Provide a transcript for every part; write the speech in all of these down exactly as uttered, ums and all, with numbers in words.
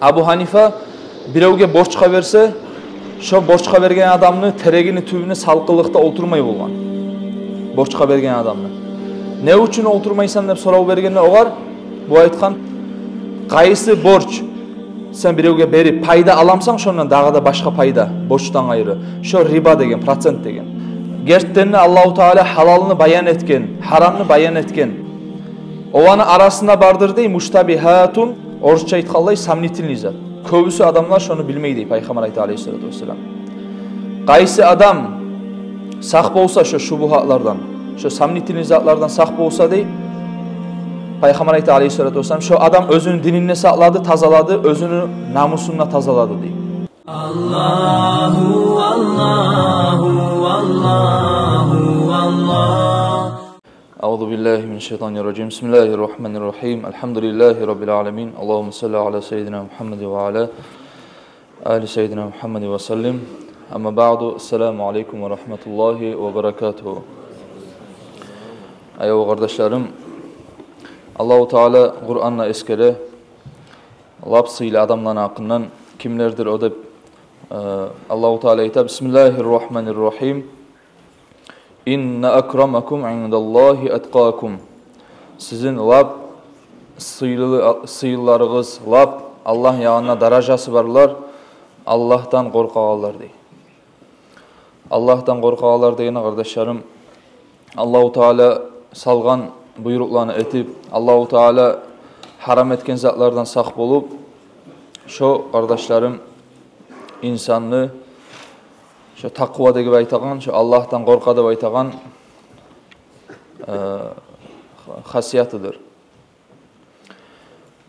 Абу Гьанифа биревге борчгъа берсе, шо борчгъа берген адамны терегини тюбюне салкъынлыкъда олтурмай болгъан. Борчгъа берген адамны. «Не учун олтурмайсан?» деп сорав бергенде огъар, бу айтгъан: «Къайсы борч сен биревге берип пайда аламсан, шондан дагъы да башгъа пайда, борчдан къайры, шо риба деген, процент деген». Гертиден де, Аллагьу Таала гьалалны баян этген, гьарамны баян этген. Оланы арасында бардыр, дей, муштабигьатун, орусча айтгъанлай, сомнительный зат. Кёбюсю адамлар шону билмей, дей, Пайхаммар айта, алейгьиссалату вассалам. Къайсы адам сакъ болса шо шубугьатлардан, шо сомнительный затлардан сакъ болса, дей, Пайхаммар айта, алейгьиссалату вассалам, шо адам оьзюню динин де сакълады, тазалады, оьзюню намусун да тазалады, дей. Аллагьу, Аллагьу, Аллагьу, Аллагь. أعوذ بالله من الشيطان الرجيم. بسم الله الرحمن الرحيم. الحمد لله رب العالمين. اللهم صل على سيدنا محمد وعلى آل سيدنا محمد وسلم. أما بعد. السلام عليكم ورحمة الله وبركاته. Аявлу къардашларым, Аллагьу Таала Къуранда эсгере лап сыйлы адамланы гьакъындан, кимлердир о деп, э, Аллагьу Таала айта: بسم الله الرحمن الرحيم. إن أكرمكم عند الله أتقاكم. Сизин лап сыйлы, сыйлыларыгъыз, лап Аллагь янында даражасы барлар, Аллагьдан къоркъагъанлар, дей. Аллагьдан къоркъагъанлар дегени, къардашларым, Аллагьу Таала салгъан буйрукъланы этип, Аллагьу Таала гьарам этген затлардан сакъ болуп, шо, къардашларым, инсанны шо такъва деп айтагъан, шо Аллагьдан къоркъа деп айтагъан, э, хасиятыдыр.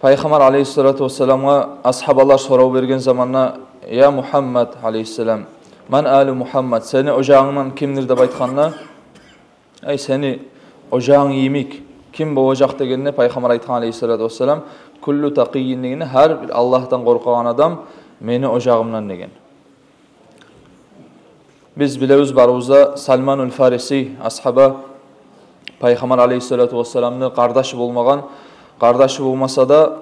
Пайхаммар алейгьиссалату вассаламгъа асгьабалар сорав берген заманда: «Я Мухаммад алейгьиссалам, ман алу Мухаммад, сени ожагъынгдан кимдир?» деп айтгъанда, «Ай, сени ожагъынг йимик ким болажакъ?» дегенде, Пайхаммар айтгъан алейгьиссалату вассалам: «Куллу такъиййин», дегенде, гьар бир Аллагьдан къоркъагъан адам мени ожагъымдан деген. Биз билебиз барыбыз да, Салманул Фариси асгьаба Пайхаммар алейгьиссалату вассаламны къардашы болмагъан, къардашы болмаса да,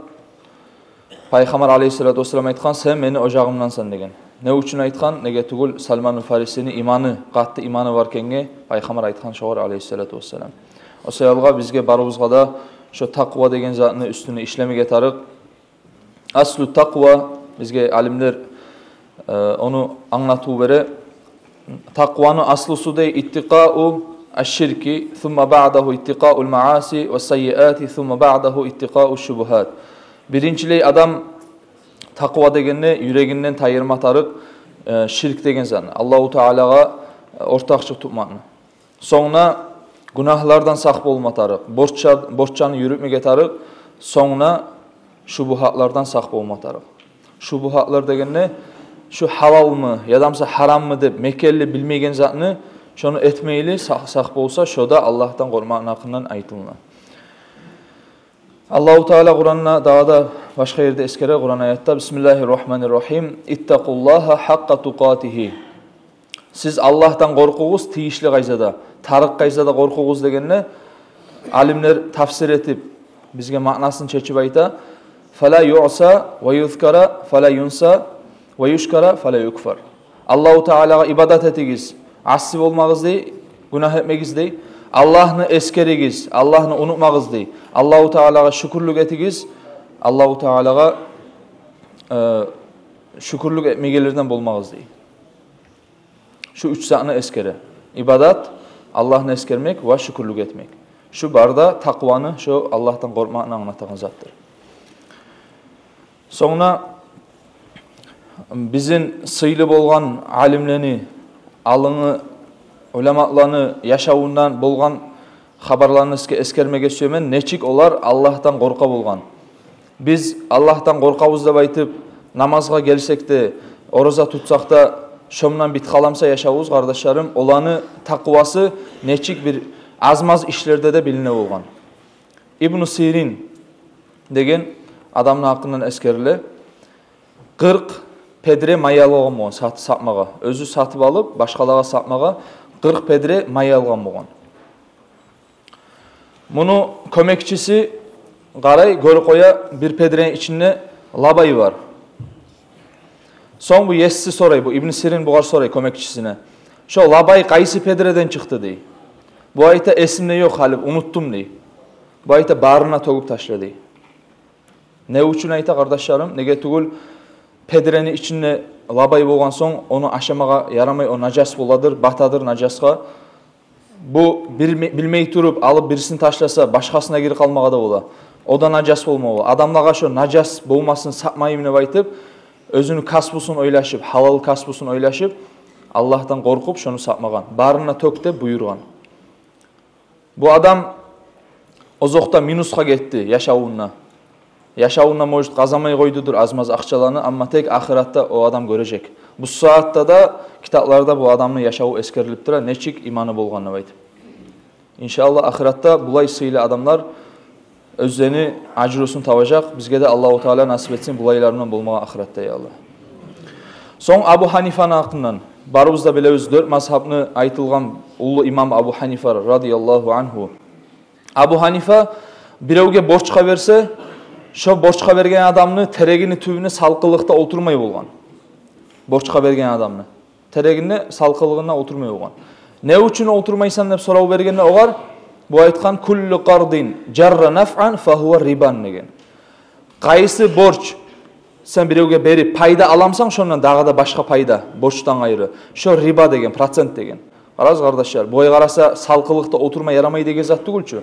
Пайхаммар алейгьиссалату вассалам айтгъан: «Сен мени ожагъымдансан», деген. Не учун айтгъан? Неге тюгюл, Салманул Фарисини иманы, къатты иманы бар экенге, Пайхаммар айтгъан шогъар алейгьиссалату вассалам. О саялгъа бизге барыбызгъа да шо такъва деген затны уьстюне ишлемеге тарыкъ. Аслу такъва, бизге алимлер, э, ону англатыв бере. Такъваны аслусу, дей, иттикъау аш-ширки, сумма баъдагьу иттикъаул мааси ва саййиати, сумма баъдагьу иттикъау шубугьат. Биринчилей адам такъва дегенде юрегинден тайдырма тарыкъ, э, ширк деген затны, Аллагьу Таалагъа, э, ортакъчы тутмакъны. Сонгуна гюнагьлардан сакъ болма тарыкъ, борча-, борчланы юрютмеге тарыкъ, сонгуна шубугьатлардан сакъ болма тарыкъ. Шубугьатлар дегенде, шу гьалалмы, ядамса гьараммы деп мекенли билмеген затны, шону этмейли сакъ, сакъ болса, шо да Аллагьдан къоркъмакъны гьакъындан айтылына. Аллагьу Таала Къуранда дагъы да башгъа ерде эсгере, Къуран аятда: «Бисмиллагьи ррагьмани ррагьим. Иттакъуллагьа гьакъкъа тукъатигьи». Сиз Аллагьдан къоркъугъуз тийишли къайдада, тарыкъ къайдада къоркъугъуз дегенде, алимлер тафсир этип, бизге маънасын чечип айта: «Фала юъса ва юзкара, фала юнса ва юшкара, фала юкфар». Аллагьу Таалагъа ибадат этигиз, асси болмагъыз, дей, гюнагь этмегиз, дей. Аллагьны эсгеригиз, Аллагьны унутмагъыз, дей. Аллагьу Таалагъа шюкюрлюк этигиз, Аллагьу Таалагъа, э, шюкюрлюк этмегенлерден болмагъыз, дей. Шу уьч затны эсгере. Ибадат, Аллагьны эсгермек ва шюкюрлюк этмек. Шу бары да такъваны, шо Аллагьдан къоркъмакъны англатагъан затдыр. Сонгуна бизин сыйлы болгъан алимлени, алимлени, уламаланы яшавундан болгъан хабарланы сизге эсгермеге сюемен, нечик олар Аллагьдан къоркъа болгъан. Биз Аллагьдан къоркъабыз деп айтып, намазгъа гелсек де, ораза тутсакъ да, шондан битип къаламса яшавубуз, къардашларым, оланы такъвасы нечик бир аз-маз ишлерде де билине болгъан. Ибну Сирин деген адамны гьакъындан эсгериле. Къыркъ педре май алгъан болгъан сат-, сатмагъа. Оьзю сатып алып, башгъалагъа сатмагъа къыркъ педре май алгъан болгъан. Муну кёмекчиси къарай, гёрюп къоя, бир педрени ичинде лабай бар. Сонг бу еси сорай, бу Ибн Сирин бугъар сорай, кёмекчисине: «Шо лабай къайсы педреден чыкъды?» — дей. Бу айта: «Эсимде ёкъ, гьали унутдум», — дей. Бу айта: «Барын да тёгюп ташла», — дей. Не учун айта, къардашларым? Неге тюгюл, педрени ичинде лабай болгъан сонг, ону ашамагъа ярамай, о нажас боладыр, батадыр нажасгъа. Бу билме-, билмей туруп алып бирисин ташласа, башгъасына гирип къалмагъа да бола. О да нажас болма бола. Адамлагъа шо нажас болмасын, сапмайым деп айтып, оьзюню касбусун ойлашып, гьалал касбусун ойлашып, Аллагьдан къоркъуп, шону сапмагъан. «Барын да тёк», — деп буюргъан. Бу адам озокъда минусгъа гетди яшавунда. Яшавунда, может, къазанмай къойдудур аз-маз акъчаланы, амма тек ахыратда о адам гёрежек. Бу сагьатда да китапларда бу адамны яшаву эсгерилип тура, нечик иманы болгъанын айтып. Иншааллагь, ахыратда булай сыйлы адамлар оьзлени ажрусун табажакъ. Бизге де Аллагьу Таала насип этсин булайларындан болмагъа ахыратда, я Аллагь. Сонг Абу Гьанифаны гьакъындан. Барыбыз да билебиз, дёрт мазгьабны айтылгъан уллу имам Абу Гьанифа, радияллагьу ангьу. Абу Гьанифа биревге борчгъа берсе, шо борчгъа берген адамны терегини тюбюнде салкъынлыкъда олтурмай болгъан. Борчгъа берген адамны терегинде салкъынлыгъында олтурмай болгъан. Не учун олтурмайсан деп сорав бергенде огъар, бу айтгъан: «Куллу къардин жарра нафъан фагьува рибан», — деген. Къайсы борч сен биревге берип пайда аламсан, шондан дагъы да башгъа пайда, борчдан къайры, шо риба деген, процент деген. Къарагъыз, къардашлар, бугъар къараса, салкъынлыкъда олтурма ярамай деген зат тюгюл чю.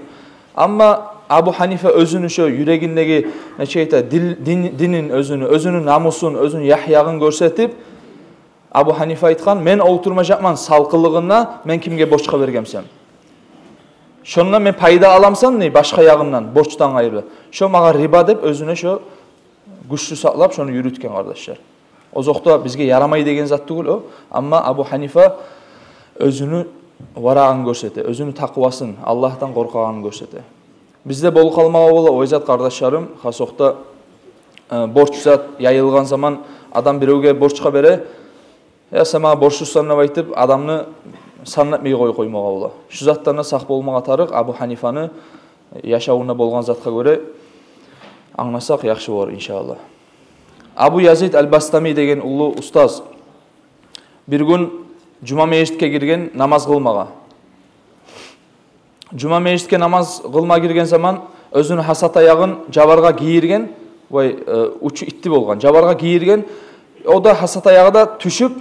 Амма Абу Гьанифа оьзюню шо юрегиндеги, нече айта, дил-, дин-, динин, оьзюню, оьзюню намусун, оьзюню ягь-ягъын гёрсетип, Абу Гьанифа айтгъан: «Мен олтурмажакъман салкъынлыгъында, мен кимге борчгъа бергенсем. Шондан мен пайда аламсан, не, башгъа ягъындан, борчдан къайры, шо магъа риба», — деп, оьзюне шо гючлю сакълап, шону юрютген, къардашлар. Озокъда, бизге ярамай деген зат тюгюл о, амма Абу Гьанифа оьзюню варагъын гёрсете, оьзюню такъвасын, Аллагьдан къоркъагъанын гёрсете. Бизде болуп къалмагъа бола о зат, къардашларым, хасокъда, э, борч зат яйылгъан заман адам биревге борчгъа бере, «Я, сен магъа борчлусан», — деп айтып, адамны санатмай къой-, къоймагъа бола. Шу затдан да сакъ болмагъа тарыкъ, Абу Гьанифаны яшавунда болгъан затгъа гёре англасакъ, яхшы болар, иншааллагь. Абу Язид аль-Бастами деген уллу устаз бир гюн жума межитге гирген намаз къылмагъа. Жума межитге намаз къылма гирген заман оьзюню гьасат аягъын жабаргъа гийирген, вай, э, учу итти болгъан, жабаргъа гийирген. О да, гьасат аягъы да тюшюп,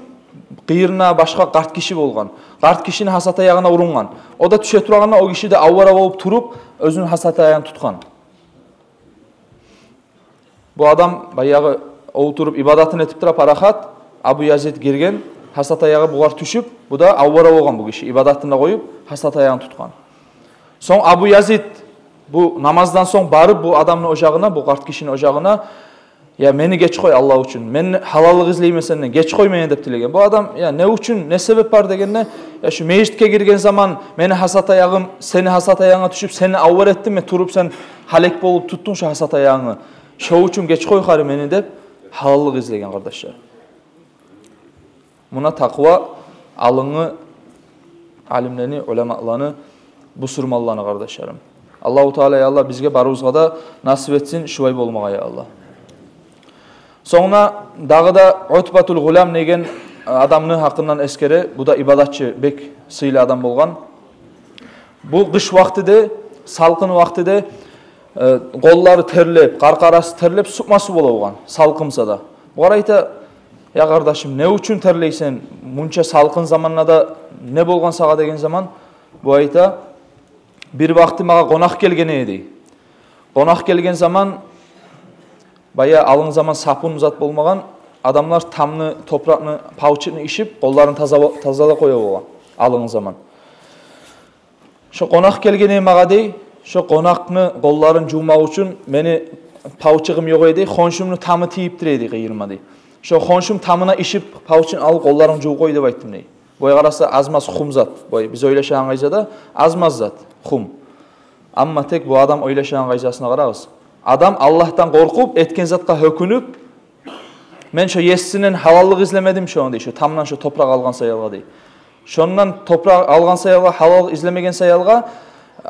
къыйырына башгъа къарт гиши болгъан. Къарт гишини гьасат аягъына урунгъан. О да тюше турагъанда, о гиши де авара болуп туруп, оьзюню гьасат аягъын тутгъан. Бу адам баягъы олтуруп ибадатын этип тура парахат, Абу Язид гирген, гьасат аягъы бугъар тюшюп, бу да авара болгъан бу гиши, ибадатын да къоюп, гьасат аягъын тутгъан. Сонг Абу Язид бу намаздан сонг барып бу адамны ожагъына, бу къарт гишини ожагъына: «Я, мени геч къой, Аллагь учун, мен гьалаллыкъ излеймен сенден, геч къой мени», — деп тилеген. Бу адам: «Я, не учун, не себеп бар?» — дегенде: «Я, шу межитге гирген заман мени гьасат аягъым сени гьасат аягъынга тюшюп, сени авара этдим мен, туруп сен гьалек болуп тутдунг шу гьасат аягъынгны. Шо учун геч къой хари мени», — деп гьалаллыкъ излеген, къардашлар. Муна такъва алимни, алимлени, уламаланы, бусурманланы, къардашларым. Аллагьу Таала, я Аллагь, бизге барыбызгъа да насип этсин шулай болмагъа, я Аллагь. Сонгуна дагъы да Утбатул Гъулам деген адамны гьакъындан эсгере. Бу да ибадатчы, бек сыйлы адам болгъан. Бу къыш вакътиде, салкъын вакътиде, э, къоллары терлеп, къаркъарасы терлеп, сукъма-сув бола болгъан, салкъын буса да. Бугъар айта: «Я къардашым, не учун терлейсен мунча салкъын заманда да, не болгъан сагъа?» — деген заман, бу айта: «Бир вакъти магъа къонакъ гелген эди. Къонакъ гелген заман, бая алгъын заман сапун зат болмагъан, адамлар тамны, топуракъны, палчыкъны ишип, къолларын таза-, тазалап къоя болгъан алгъын заман. Шо къонакъ гелген эди магъа, — дей, — шо къонакъны къолларын жувмакъ учун мени палчыгъым ёкъ эди, хоншумну тамы тийип тура эди къыйырыма, — дей. — Шо хоншум тамына ишип, палчыгъын алып, къолларын жувуп къой деп айтдым», — дей. Бой къараса, аз-маз хум зат. Бой, биз ойлашагъан къайдада аз-маз зат, хум. Амма тек бу адам ойлашагъан къайдасына къарагъыз. Адам Аллагьдан къоркъуп, этген затгъа гьёкюнюп: «Мен шо есисинден гьалаллыкъ излемедим шону, — дей, — шо тамдан шо топуракъ алгъан саялгъа, — дей. — Шондан топуракъ алгъан саялгъа, гьалаллыкъ излемеген саялгъа,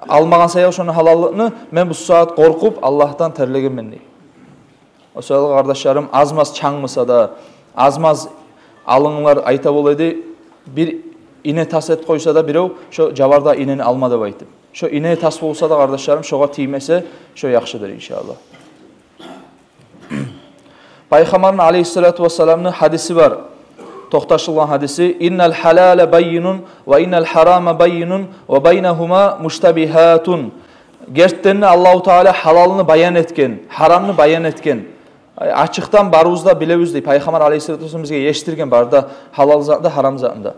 алмагъан саялгъа шону гьалаллыкъны, мен бу сагьат къоркъуп Аллагьдан терлегенмен», — дей. О саялгъа, къардашларым, аз-маз чанг буса да, Аз-маз алимлер айта бола эди, бир ине тас этип къойса да бирев, шо жабарда инени алма деп айтып. Шо ине тас болса да, къардашларым, шогъар тиймесе, шо яхшыдыр, иншааллагь. Пайхаммарны алейгьиссалату вассаламны гьадиси бар. Токъташылгъан гьадиси: «Иннал гьалала баййинун ва иннал гьарама баййинун ва байнагьума муштабигьатун». Гертиден де, Аллагьу Таала гьалалны баян этген, гьарамны баян этген. Ай, ачыкъдан барыбыз да билебиз дей. Пайхаммар алейгьиссалату вассалам бизге эшитдирген бары да гьалал затны да, гьарам затны да.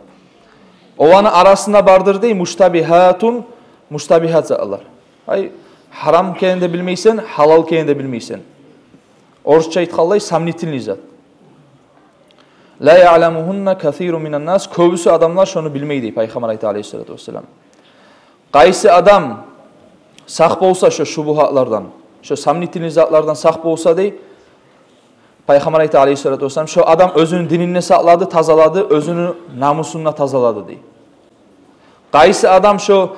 Оланы арасында бардыр дей муштабигьатун, муштабигьат затлар. Ай, гьарам экенин де билмейсен, гьалал экенин де билмейсен. Орусча айтгъанлай, сомнительный зат. «Ла яъламугьунна касирун минан нас», кёбюсю адамлар шону билмей дей Пайхаммар айта алейгьиссалату вассалам. Къайсы адам сакъ болса шо шубугьатлардан, шо сомнительный затлардан сакъ болса дей, Пайхаммар айта алейгьиссалату вассалам, шо адам оьзюню динин де сакълады, тазалады, оьзюню намусун да тазалады дей. Къайсы адам шо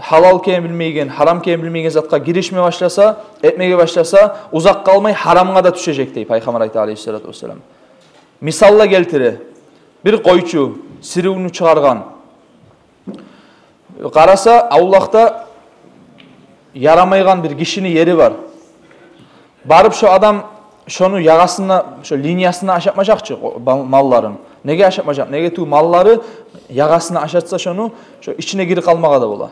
гьалал экенин билмейген, гьарам экенин билмейген затгъа гиришме башласа, этмеге башласа, узакъ къалмай гьарамгъа да тюшежек дей Пайхаммар айта алейгьиссалату вассалам. Мисал да гелтире. Бир къойчу сиривню чыгъаргъан. Къараса, авлакъда ярамайгъан бир гишини ери бар. Барып шо адам шону ягъасына, шо линиясына ашатмажакъ чы къо-, ба-, малларын. Неге ашатмажакъ? Неге тюгюл, маллары ягъасына ашатса шону, шо ичине гирип къалмагъа да бола.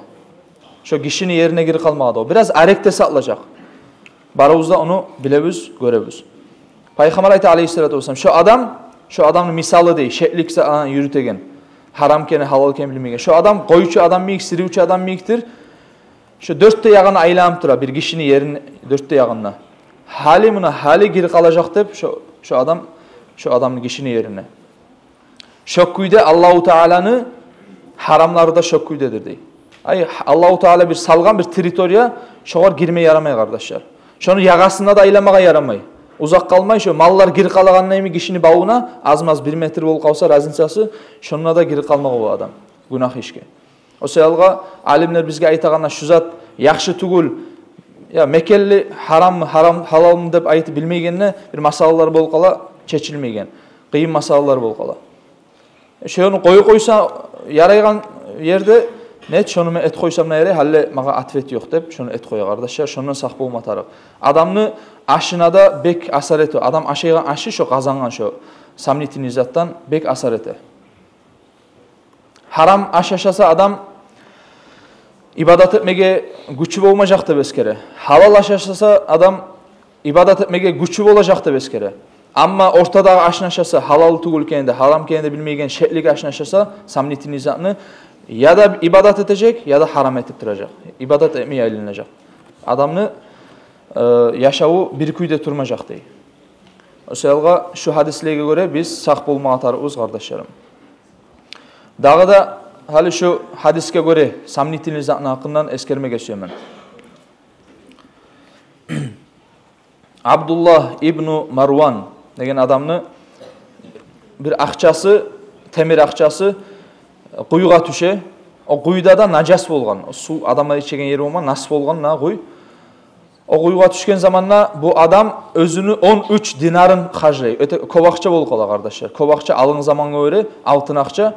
Шо гишини ерине гирип къалмагъа да бола. Бираз арекде сакълажакъ. Барыбыз да ону билебиз, гёребиз. Пайхаммар айта алейгьиссалату вассалам, шо адам, шо адамны мисалы дей, шеклик са-, а, юрютеген, гьарам экенин, гьалал экенин билмеген. Шо адам къойчу адам йимик, сиривчю адам йимикдир. Шо дёрт де ягъына айланып тура, бир гишини ерин дёрт де ягъына. Гьали муна, гьали гирип къалажакъ деп, шо, шо адам, шо адамны гишини ерине. Шо кюйде Аллагьу Тааланы гьарамлары да шо кюйдедир дей. Ай, Аллагьу Таала бир салгъан бир территория, шогъар гирме ярамай, къардашлар. Шону ягъасына да айланмагъа ярамай. Узакъ къалмай, шо маллар гирип къалагъанда йимик гишини бавуна, аз-маз бир метр болуп къалса разницасы, шонда да гирип къалмагъа бола адам гюнагь ишге. О саялгъа алимлер бизге айтагъанда, шу зат яхшы тюгюл, я мекенли, гьараммы, гьарам, гьалалмы деп айтып билмейгенде, бир масъалалар болуп къала чечилмеген, къыйын масъалалар болуп къала. Шону къоюп къойса ярайгъан ерде, нет, шону мен этип къойсам да ярай, гьали магъа ответ ёкъ деп, шону этип къоя, къардашлар, шондан сакъ болма тарыкъ. Адамны ашына да бек асар эте. Адам ашайгъан ашы, шо къазангъан шо сомнительный затдан бек асар эте. Гьарам аш ашаса адам, ибадат этмеге гючю болмажакъ деп эсгере. Гьалал аш ашаса адам, ибадат этмеге гючю болажакъ деп эсгере. Амма ортадагъы ашны ашаса, гьалал тюгюл экенин де, гьарам экенин де билмейген шеклик ашны ашаса, сомнительный затны, я да ибадат этежек, я да гьарам этип туражакъ. Ибадат этмей айланажакъ. Адамны, э, яшаву бир кюйде турмажакъ дей. О саялгъа шу гьадислеге гёре биз сакъ болмагъа тарыкъбыз, къардашларым. Дагъы да гьали шу гьадисге гёре сомнительный затны гьакъындан эсгермеге сюемен. Абдуллагь ибну Марван деген адамны бир акъчасы, темир акъчасы къуюгъа тюше. О къуюда да нажас болгъан. О сув, адамлар ичеген ери болма, нас болгъан на къую. О къуюгъа тюшген заманда бу адам оьзюню он уьч динарын харжлай. Оьте кёп акъча болуп къала, къардашлар. Кёп акъча, алгъын замангъа гёре алтын акъча.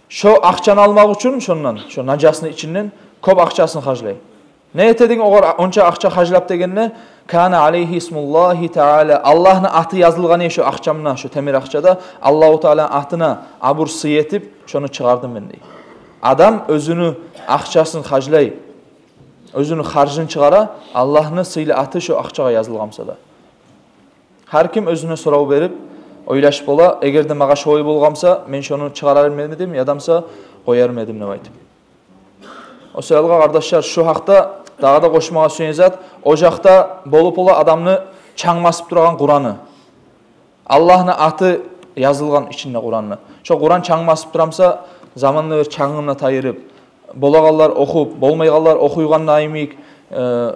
Шо акъчаны алмакъ учун шондан, шо нажасны ичинден кёп акъчасын харжлай. Не эте деген огъар онча акъча харжлап дегенде, кана алейгьи исмуллагьи таала, Аллагьны аты язылгъан эди шо акъчамда, шо темир акъчада, Аллагьу Тааланы атына абур-сый этип, шону чыгъардым мен дей. Адам оьзюню акъчасын харжлай, оьзюню харжын чыгъара, Аллагьны сыйлы аты шо акъчагъа язылгъан буса да. Гьар ким оьзюне сорав берип, ойлашып бола, эгер де магъа шолай болгъан буса, мен шону чыгъарар эдим, яда буса къояр эдим деп айтып. О саялгъа, къардашлар, шу гьакъда дагъы да къошмагъа сюеген зат, о якъда болуп бола адамны чанг басып турагъан Къураны. Аллагьны аты язылгъан ичинде Къуранны. Шо Къуран чанг басып тура буса, заманны бир чангын да тайдырып, болагъанлар охуп, болмайгъанлар охуйгъанда йимик, э,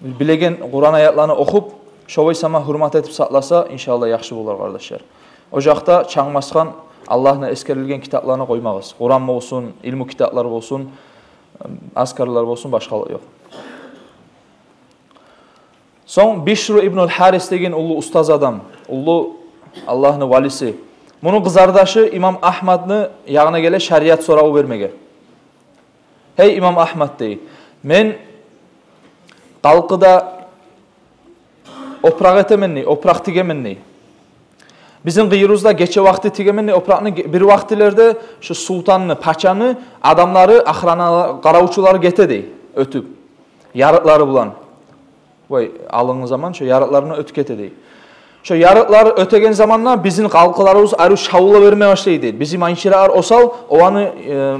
билеген Къуран аятланы охуп, шолай сама гьюрмат этип сакъласа, иншааллагь, яхшы болар, къардашлар. О якъда чанг басгъан, Аллагьны эсгерилген китапланы къоймагъыз. Къуран болсун, илму китаплар болсун, азкарлар болсун, башгъалыкъ ёкъ. Сонг Бишру ибнул Гьарис деген уллу устаз адам, уллу Аллагьны валиси. Муну къызардашы имам Агьмадны ягъына геле шариат сораву бермеге. «Гьей, имам Агьмад, – дей, – мен халкъыда опуракъ этемен, – дей, – опуракъ тигемен, – дей. – Бизин къыйырыбызда гече вакъти тигемен, – дей, – опуракъны. Ге-, бир вакътилерде шу султанны, пачаны адамлары, охрана, къаравчулары гете, – дей, – оьтюп, ярыкълары булан». Вай, алгъын заман шо ярыкъларына оьтюп гете, – дей. – Шо ярыкълар оьтеген заманда бизин халкъларыбыз арив шавла берме башлай, – дей. – Бизин майчыракълар осал, оланы, э,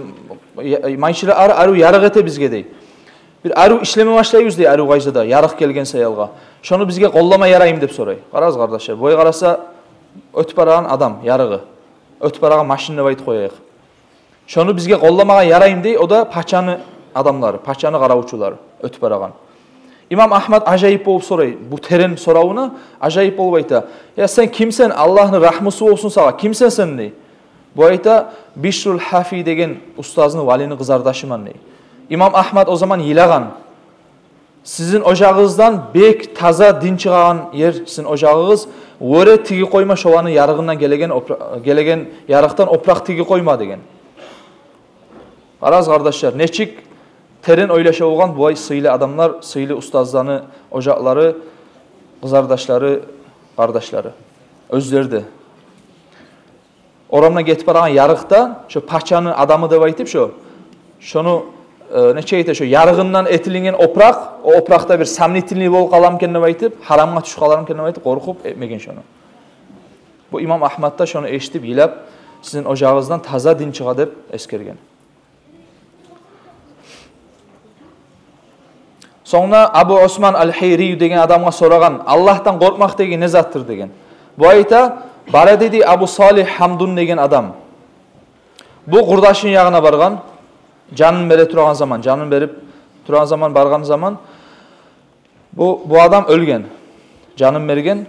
я-, майчыракълар арив ярыкъ эте бизге, – дей. – Бир арив ишлеме башлайбыз, – дей, – арив къайдада, ярыкъ гелген саялгъа. Шону бизге къоллама яраймы?» – деп сорай. Къарагъыз, къардашлар, бу къараса, оьтюп барагъан адам ярыгъы, оьтюп барагъан машин деп айтып къояйыкъ. «Шону бизге къолламагъа яраймы?» – дей, о да пачаны адамлары, пачаны къаравчулары оьтюп барагъан. Имам Агьмад ажайып болуп сорай, бу терен соравуна ажайып болуп айта: «Я сен кимсен, Аллагьны рагьмусу болсун сагъа, кимсен сен?» – дей. Бу айта: «Бишрул Гьафи деген устазны, валини къызардашыман», – дей. Имам Агьмад о заман йылагъан. «Сизин ожагъыгъыздан бек таза дин чыгъагъан ер сизин ожагъыгъыз, оьре тигип къойма шоланы ярыгъындан гелеген опра-, гелеген ярыкъдан опуракъ тигип къойма», – деген. Къарагъыз, къардашлар, нечик терен ойлаша болгъан бу ай сыйлы адамлар, сыйлы устазланы ожакълары, къызардашлары, къардашлары. Оьзлери де орамда гетип барагъан ярыкъда, шо пачаны адамы деп айтып, шо, шону, э, нече айта, шо ярыгъындан этилинген опуракъ, о опуракъда бир сомнительный болуп къаламы экен деп айтып, гьарамгъа тюшюп къалармы экен деп айтып, къоркъуп этмеген шону. Бу имам Агьмад да шону эшитип, йылап, «Сизин ожагъыгъыздан таза дин чыгъа», – деп эсгерген. Сонг да Абу Осман аль-Гьирий деген адамгъа сорагъан: «Аллагьдан къоркъмакъ деген не затдыр?» – деген. Бу айта: «Бар эди, – дей, – Абу Салигь Гьамдун деген адам. Бу къурдашыны ягъына баргъан, жанын бере турагъан заман, жанын берип турагъан заман, баргъан заман, бу, бу адам оьлген, жанын берген.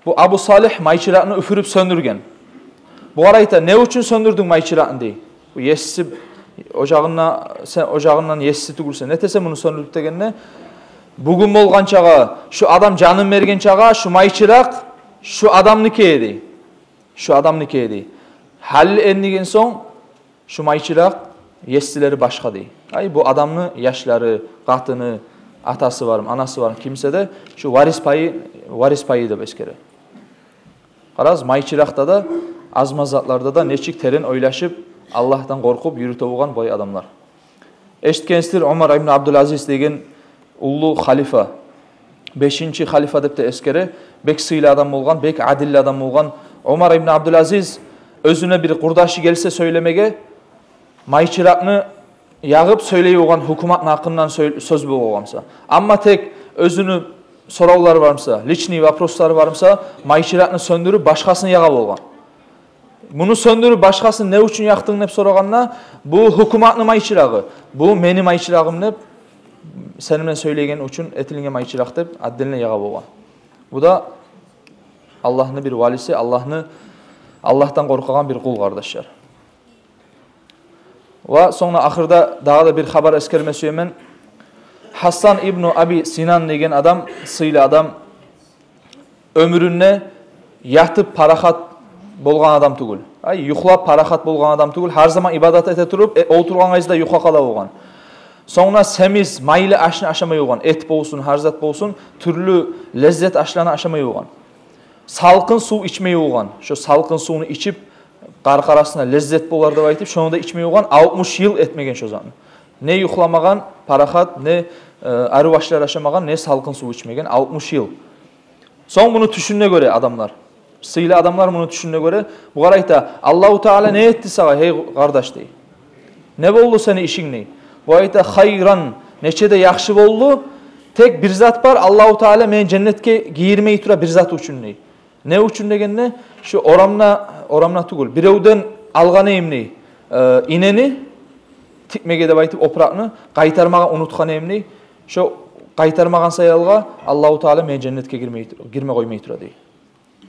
Бу Абу Салигь майчыракъны уьфюрюп сёндюрген. Бугъар айта: „Не учун сёндюрдюнг майчыракъны?“ – дей. Бу есси, ожагъында, сен ожагъындан есси тюгюлсен, нетесен муну сёндюрюп?» – дегенде: «Бугюн болгъанчагъа, шу адам жанын берген чагъа, шу майчыракъ шу адамники эди, шу адамники эди. Гьали эндиген сонг шу майчыракъ ессилери башгъа», – дей. Ай, бу адамны яшлары, къатыны, атасы бармы, анасы бармы, кимсе де, шу варис пайы, варис пайы деп эсгере. Къарагъыз, майчыракъда да, аз-маз затларда да нечик терен ойлашып, Аллагьдан къоркъуп юрюте болгъан бу ай адамлар. Эшитгенсиздир, Омар ибн Абдулазиз деген уллу халифа, бешинчи халифа деп де эсгере, бек сыйлы адам болгъан, бек адилли адам болгъан. Омар ибн Абдулазиз оьзюне бир къурдашы гелсе сёйлемеге, майчыракъны ягъып сёйлей болгъан, гьукуматны гьакъындан сёй-, сёз болгъан буса. Амма тек оьзюню соравлары бар буса, личный вопрослары бар буса, майчыракъны сёндюрюп, башгъасын ягъа болгъан. Муну сёндюрюп, башгъасын не учун якъдынг деп сорагъанда, бу гьукуматны майчырагъы, бу мени майчырагъым деп, сени мен сёйлеген учун этилинген майчыракъ деп, отдельно ягъа болгъан. Бу да Аллагьны бир валиси, Аллагьны, Аллагьдан къоркъагъан бир къул, къардашлар. Ва сонг ахырда дагъы да бир хабар эсгерме сюемен. Гьасан ибну Аби Синан деген адам, сыйлы адам, оьмюрюнде ятып парахат болгъан адам тюгюл. Ай, юхлап парахат болгъан адам тюгюл. Гьар заман ибадат эте туруп, э, олтургъан къайда да юхлап къала болгъан. Сонг семиз, майлы ашны ашамай болгъан. Эт болсун, гьар зат болсун, тюрлю леззет ашланы ашамай болгъан. Салкъын сув ичмей болгъан. Шо салкъын сувну ичип, къаркъарасына леззет болар деп айтып, шону да ичмей болгъан, алтмыш йыл этмеген шо затны. Не юхламагъан, парахат, не, э, арив ашлар ашамагъан, не салкъын сув ичмеген, алтмыш йыл. Сонг муну тюшюне гёре адамлар, сыйлы адамлар муну тюшюне гёре, бугъар айта: «Аллагьу Таала не этди сагъа, гьей къардаш?» – дей. «Не болду сени ишинг?» – дей. Бу айта: «Хайран, нече де яхшы болду. Тек бир зат бар, Аллагьу Таала мени женнетге гийирмей тура бир зат учун», – дей. Не учун дегенде, шо орамда, орамда тюгюл, биревден алгъан эдим, дей, э, инени, тикмеге деп айтып опуракъны, къайтармагъа унутгъан эдим, дей. Шо къайтармагъан саялгъа Аллагьу Таала мени женнетге гирмей тур-, гирме къоймай тура, дей.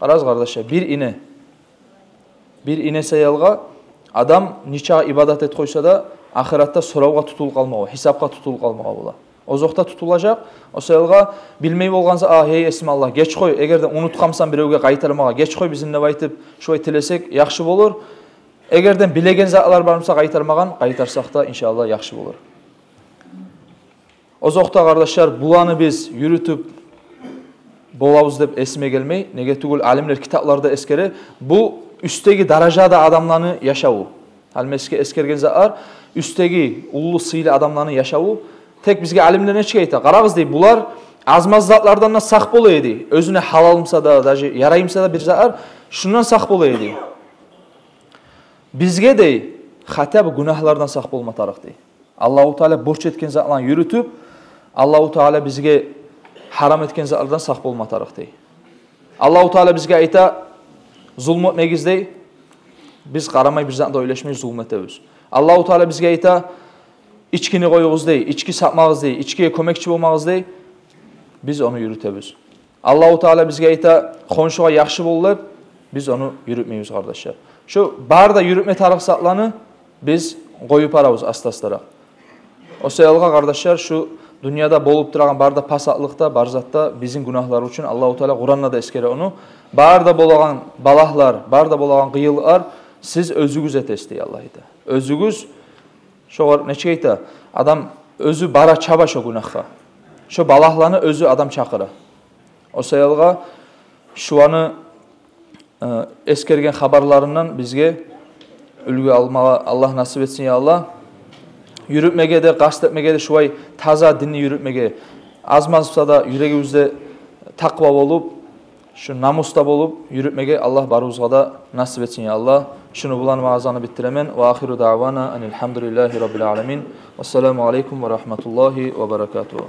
Къарагъыз, къардашлар, бир ине, бир ине саялгъа адам нечакъы ибадат этип къойса да, ахыратда соравгъа тутулуп къалмагъа, гьисапгъа тутулуп къалмагъа бола. Озокъда тутулажакъ. О саялгъа билмей болгъан за-, а, гьей, эсим Аллагь, геч къой, эгер де унутгъан бусам биревге къайтармагъа, геч къой бизин деп айтып, шулай тилесек, яхшы болур. Эгер де билеген затлар бар буса къайтармагъан, къайтарсакъ да, иншааллагь, яхшы болур. Озокъда, къардашлар, буланы биз юрютюп болабыз деп эсиме гелмей. Неге тюгюл, алимлер китапларда эсгере, бу уьстдеги даражада адамланы яшаву. Гьали мен сизге эсгерген затлар уьстдеги уллу сыйлы адамланы яшаву. Тек бизге алимлер нечик айта? Къарагъыз, дей, булар аз-маз затлардан да сакъ бола эди. Оьзюне гьалал буса да, даже ярай буса да бир затлар, шундан сакъ бола эди. Бизге, дей, хотя бы гюнагьлардан сакъ болма тарыкъ, дей. Аллагьу Таала борч этген затланы юрютюп, Аллагьу Таала бизге гьарам этген затлардан сакъ болма тарыкъ, дей. Аллагьу Таала бизге айта, зулму этмегиз, дей. Биз къарамай, бир затны да ойлашмай зулму этебиз. Аллагьу Таала бизге айта, ичкини къоюгъуз, дей, ички сатмагъыз, дей, ичкиге кёмекчи болмагъыз, дей. Биз ону юрютебиз. Аллагьу Таала бизге айта, хоншугъа яхшы бол деп, биз ону юрютмейбиз, къардашлар. Шу бары да юрютме тарыкъ затланы биз къоюп барабыз аста-астаракъ. О саялгъа, къардашлар, шу дюньяда болуп турагъан бары да пасатлыкъ да, бар зат да бизин гюнагьлар учун. Аллагьу Таала Къуранда да эсгере ону. Бары да болагъан балагьлар, бары да болагъан къыйынлыкълар сиз оьзюгюз этесиз, дей Аллагь айта. Оьзюгюз, шогъар нечик айта, адам оьзю бара, чаба шо гюнагьгъа. Шо балагьланы оьзю адам чакъыра. О саялгъа шуланы, э, эсгерген хабарларындан бизге уьлгю алмагъа Аллагь насип этсин, я Аллагь. Юрютмеге де, къаст этмеге де, шулай таза динни юрютмеге, аз-маз буса да юрегибизде такъва болуп, шу намусда болуп юрютмеге Аллагь барыбызгъа да насип этсин, я Аллагь. Шуну булан ваазаны битдиремен. Ва ахиру даъвана анил гьамдулиллагьи раббил аламин. Вассаламу алейкум ва рагьматуллагьи ва баракатугьу.